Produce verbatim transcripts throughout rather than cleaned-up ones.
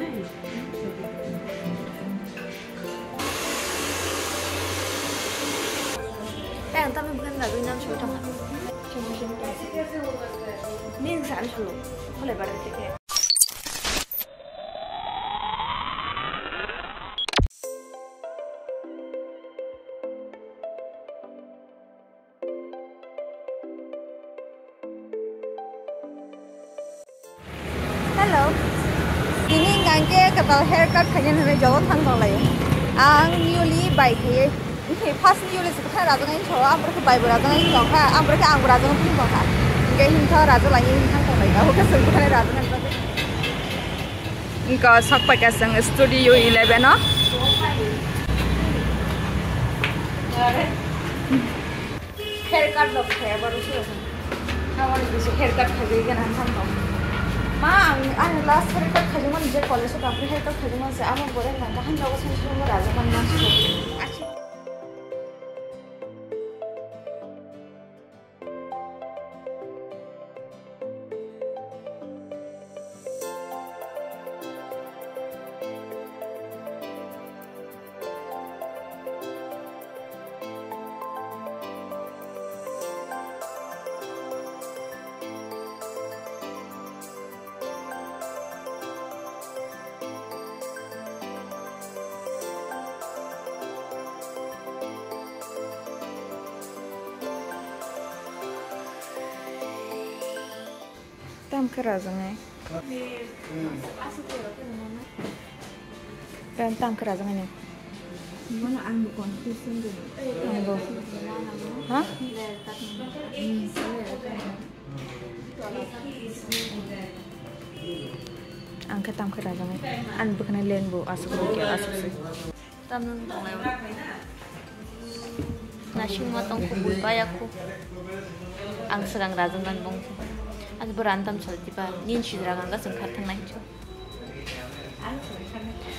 Tei ang tamni bwkhani bagwi nam soi tongkha. Nini sa ani solo. Khole bare te. Hello. Tini hingkha khe kwtal hair cut khainani hinwi jogo thang tong laio. Ang newly bai khaiwi, first newly se bwkhani rajaknai so, ang borok khe bai bo rajaknai tong kha, ang borok khe ang bo rajaknai tong kha. Hingkhe himtho rajak lai himthang tong lai, abo khe chwng bwkhani rajaknai bagwi. Wngkha sok paikha chwng Studio eleven o. Haircut rok khe abo rw sura. Abo ni bisi haircut khaijagwi gana thang tong. Ma, ang, ang last haircut khaijagmani je college o kaphre haircut khaijagmani se amo bore nang kaham jago sini sini mo rajakmani nang sini. Tam khe rajaknai. Tam, tam khe rajaknai. Mano ang bo confuse wngwi. Ang bo. Ha? Ang khe tam khe rajaknai. Ani bwkhani lengbo aswk rw khe aswk se. Tamno tonglai o. Nasingma tong kubui baya khu. Ang swkang rajaknani bongkhe. Ani bo rantam sal tiba. Nini sidra ganga chwng kha thangnai hincho.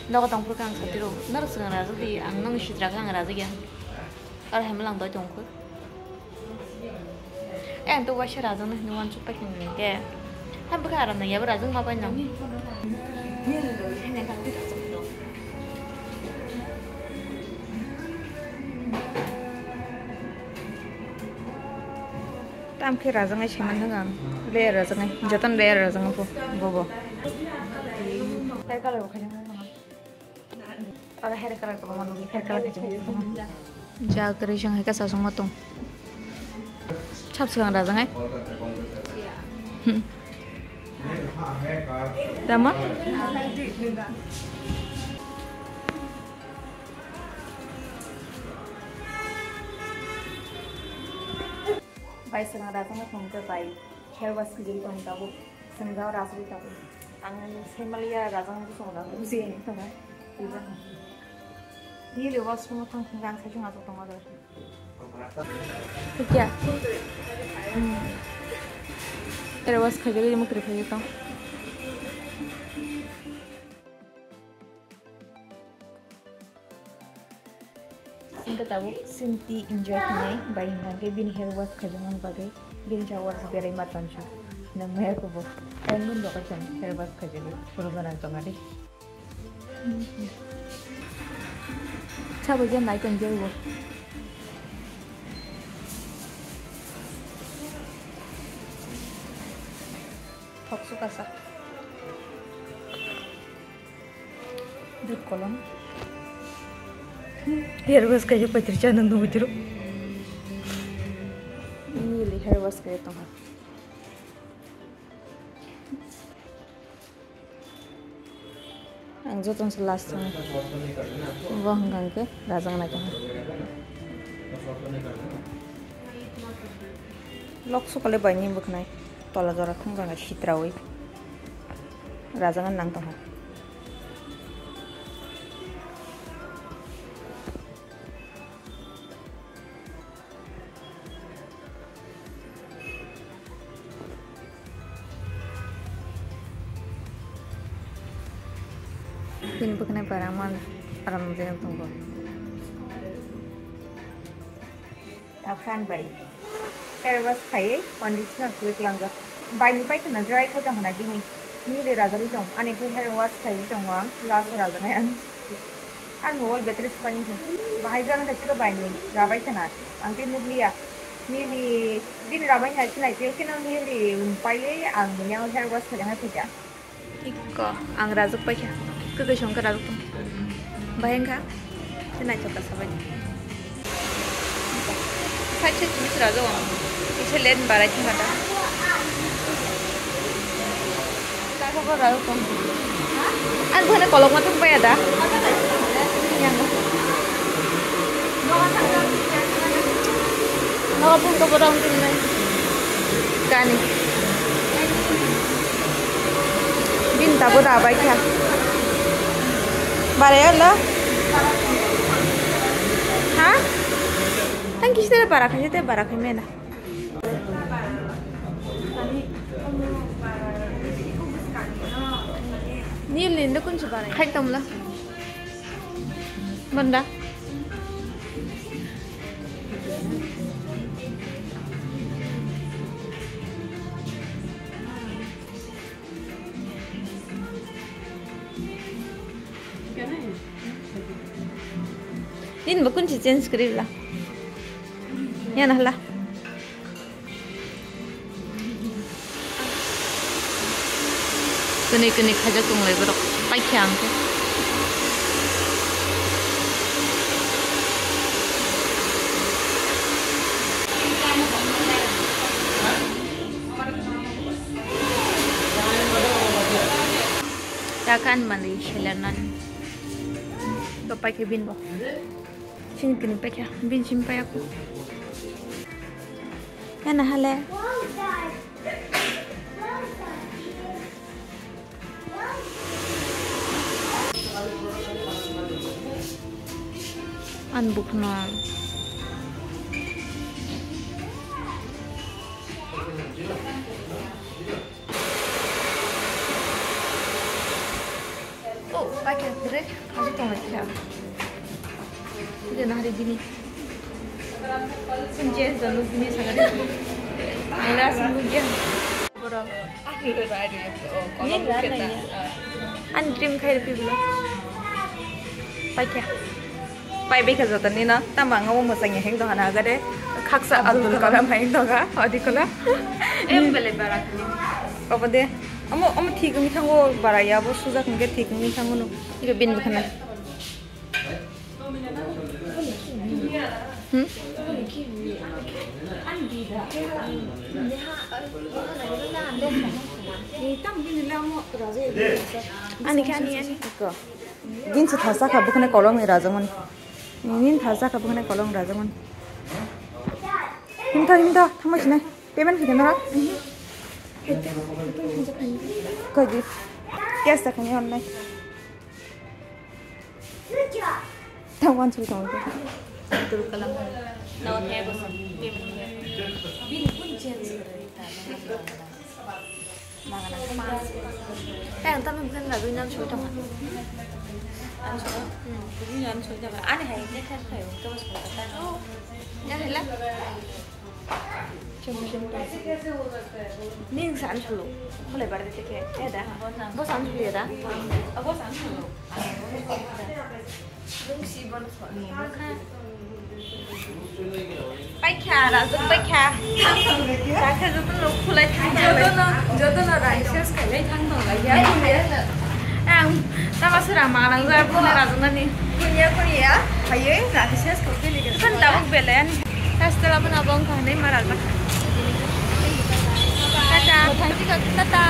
Nogo tongphuru khe ang sotiro. Norok swkang rajak di. Ang nong sidra khe ang rajak ya. Ar hemlang doi tongkhu. Eh, ang to waisa rajak no hinwi uansuk pai tong khe. Hai bwkha aram nang ya, bo rajak ma pai nang. Tam khe rajak nai saiman thang ang. Layer rajak nai, jotono layer rajak nai bo, bo, bo. Hair color bo khaijak nai. Aro hair color kwbangma nukli, hair color khaijak. Ja kwrwi chwng hai khe chasukma tong. Sap swkang rajak hai. Hmm. Tamo? Bai swkang rajak hai, phone khe bai. Hair wash khaiwi tong tabuk. Swngjak rajagwi tabuk. Ang saimanliya rajak bwskango buji tongma. Daily wash room thang thang ang saichung achuk tongma. Kya? Hair wash khaijagwi mukri phaiwi tong. Wngkha tabuk chini twi enjoy khainai bai hwnka khe bini hair wash khaijakmani bagwi bini sa wash berai ma tonsu nang maya kubo. Ang nung dokai chwng hair wash khaijagwi phuru gwnang tongari. Sabo je nai tongjak bo. Thok sukasa. Dud kolom. Hair wash kaiye paitri cha nang nugwi tiro. Nili hair wash kaiye tongha. Ang jotono se last thang. Bo hwnkha hwnkhe rajak nai tongha. Lok sokole bai ni bwkhnai tola jora thang jora sitraui rajak nang tongha. Bini bwkhwnai bara man aram jeng tongo. Afan bai. Hair wash khaiwi conditioner kwrwi kwlangjak. Baini paithakno dry khaijak hwnna bini. Nini rajani tong, ani khe hair wash khlaiwi tongo ang, last o rajaknai ang. Ang mobile battery swkang khe, bahai jani khe chwla bai ni rabai khna, ang tei nukliya. Nini, bini rabai hai khe nai tei kheno nini pailai ang bini hair wash khlai hai phaikha. Ikko ang rajuk paikha, kwkwi songkhe rajuk tong. Bahai wngkha. Naithok kha sabai. Side side tumi sra jago. Kisa late barai thangkha da. Ang bukhana kolokma thang paya da. Yang. Nogo thang kha borok wngkha nai. Kani. Bini tabuk rabai kha. Barai o lo? Ha? Tang kisi tere bara khai, te bara khai mena. Nil ni nda kunchi bara khai tomla. Banda. Nini bo kunchi change kwrwi bla. Yana hala. Kwnwi kwnwi khaijak tonglai borok, paikha ang khe. Takan mani seler nani. To paikha bin bo. Sini tini paikha, bin sini paiyakho. Yana hale. Ang bukno. Oh, paikha, direct, kaji tonglai kha. Bini nahari bini. Kun je jalo bini sagari. Mula sungguh je. Borok. Ani dream khai rw phi bolo. Paikha. Pai bekha joto nino, tamo ang obo mwchangya heng dohana agade. Khaksa Abdul Kalam hai doga, odi kola. Em bele bara khani. Obo de. Omo, omo thik wngwi thango, bara ya bo sujak hwnkhe thik wngwi thango no. Ibe bin bwkhana. Hmm? Ani khe ani, ani. Din se thasa kha bukhane kolong ni rajakmani. Nini thasa kha bukhane kolong rajakmani. Himtha, himtha, thangma sinai. Payment khe nora? Koi di. Cash ta khani honnai. Thang wan sui tong. Abdul Kalam. Nawa thaya bosan. Payment thaya. Bini kun change. Tei ang tamni bwkhani bagwi nang soi tongkha. Ang soi, hmm, bwkhani nang soi tongkha. Ani hai khe khe khai, khe bo soi tongkha. Oh, ya hela. Chum, chum, chum. Ning san sulu. Khulai bar de khe. Ya da. Bo san sulu ya da. Bo san sulu. Paikha, rajuk paikha. Paikha joto no khulai thang. Joto no, joto no rang ses khailai thang tong lai ya. Ang tama sura ma nang ja bune rajuk nani. Kunya kunya, haye rang ses ko kili. Kan tabuk bele ani. Hostel abo na bong khanai ma rajuk. Tata. Tata.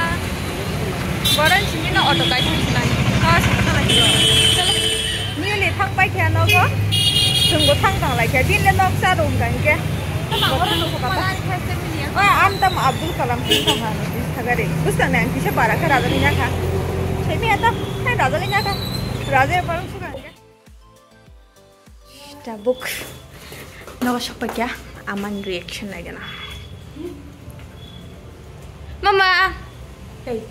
Boron simi no auto kai thang sinai. Kawa simi thang lai. Chalo. Newly thang pai khe nogo. Chwngbo thang tong lai khe. Bini le nok cha rung kang khe. Tama oro nuk kha. Wah, ang tam Abdul Kalam thang tong ha. Thagari. Buskang nang kisa bara khe raja ni nyakha. Simi atam. Hai raja ni nyakha. Raja parang suka. Tabuk nogo sokphaikha, amani reaction naigana. Mama! Hey.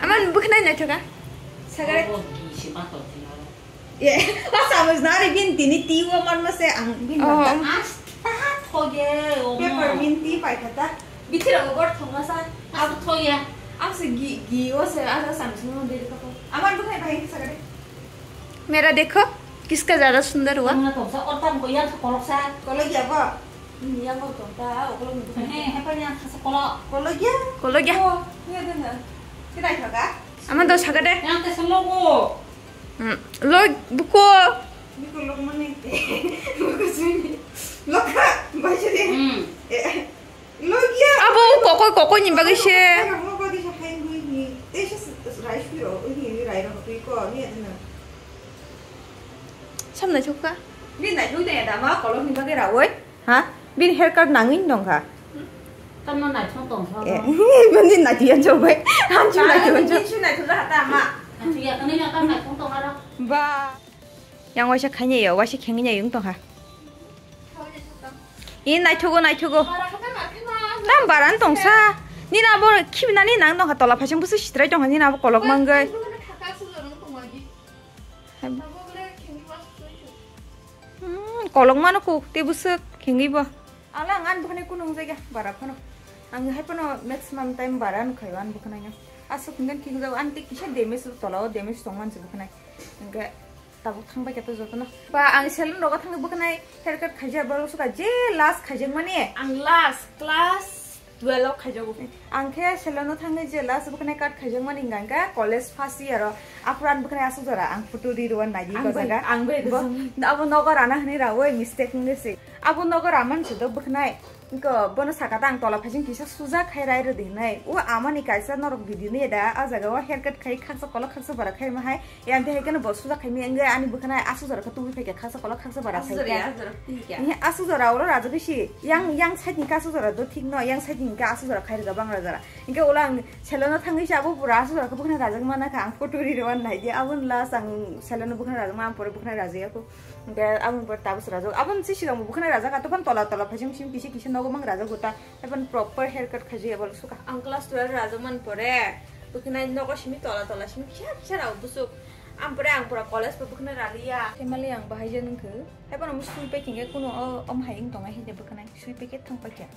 Aman bwkhnai naithoka? Sagare. Ye, o samaj nari bin tini tiwa manma se ang bin. Oh. Asta thoge, o. Peppermint tea paikha ta. Bithira o gor thongma sa. Asta thoge. Asa gi gi o se asa sam sung no deri kako. Amar bukai bai sa kare. Mera dekho, kiska jada sundar hua. Tongna tongsa, ortam ko yang kolok sa. Kolok ya bo. Ni yang ko tongta, o kolok ni. He, he pa yang sa kolok. Kolok ya. Kolok ya. Oh, ya dena. Kira kaka. Amar do sa kare. Yang te selo ko. Hmm, lo buko. Buko lok mani. Buko sini. Lokha, bai sini. Hmm. Eh. Logia. Abo kokoi kokoi ni bagwi se. Samna chukha. Bini naithok de da ma kolok ni bagwi rawoi. Ha? Bini hair cut nangwi tongkha. Tamno naithok tongkha. Eh, bini naithok yan chok bai. Ham chu naithok yan chok. Bini chu naithok da ta ma. Naithok ya kani ya tam naithok tongkha ro. Ba. Yang waisa khainai yo, waisa khengwi nai yung tongkha. Ini naithugo, naithugo. Tam baran tongsa. Nini abo khibinani nang tongkha, tola phaising busu sitrai tongkha, nini abo kolok mangwi. Hmm, kolok mano kuk, te busu khengwi bo. Ala ang ani bwkhwnai kunu wngjakya, bara phano. Ang hai phano maximum time bara nukhaio ani bwkhwnai no. Aswk hwnkhe khengjago, ani tei kisa damage tola o damage tongmani se bwkhwnai. Hwnkhe tabuk thangbai khe to jotono. Ba ang salon rogo thangwi bwkhwnai haircut khaijak, borok swkha je last khaijakmani. Ang last class twelve o khaijago. Ang khe salon o thangwi je last bwkhwnai cut khaijakmani hwnkha hwnkhe college first year o. Aphuru ani bwkhwnai aswk jora ang photo ri rw naidi ko jaga. Ang bai, ang bai. Bo, abo nogo rana hwnwi rawoi mistake wngwi se. Abo nogo ramani se do bwkhwnai. Ko bono saka ta ang tola phaising kisa suja khai rai rw di hwnwi. O amani kaisa norok video ni da, a jaga o haircut khai khaksa kolok khaksa bara khai ma hai. Yang te hai khe no bo suja khai mi wngwi ani bwkhwnai aswk jora khe tubui phai khe khaksa kolok khaksa bara khai khe. Aswk jora, aswk jora oro rajagwi si. Yang, yang side ni khe aswk jora do thik no, yang side ni khe aswk jora khai rwga bang rajara. Hingke ulo ang salon o thangwi se abo pura aswk jora khe bwkhwnai rajak mana kha, ang photo ri rw naidi. Aboni last ang salon o bwkhwnai rajak ma, ang pore bwkhwnai rajak ya kho. Hingke aboni pore tabuk se rajak. Aboni se sigang bo bwkhwnai rajak, atophan tola tola phaising sim kisi kisi nogo mang rajak uta. Ebon proper haircut khaijak abo suka. Ang class twelve rajak man pore bwkhwnai nogo simi tola tola simi kisa kisa rao busuk. Ang pore ang pura college bo bwkhwnai raliya. Family ang bahai je nung khe. Ebon mo sui packing e kuno o om hai wng tongnai hede bwkhwnai sui packet thang pakya.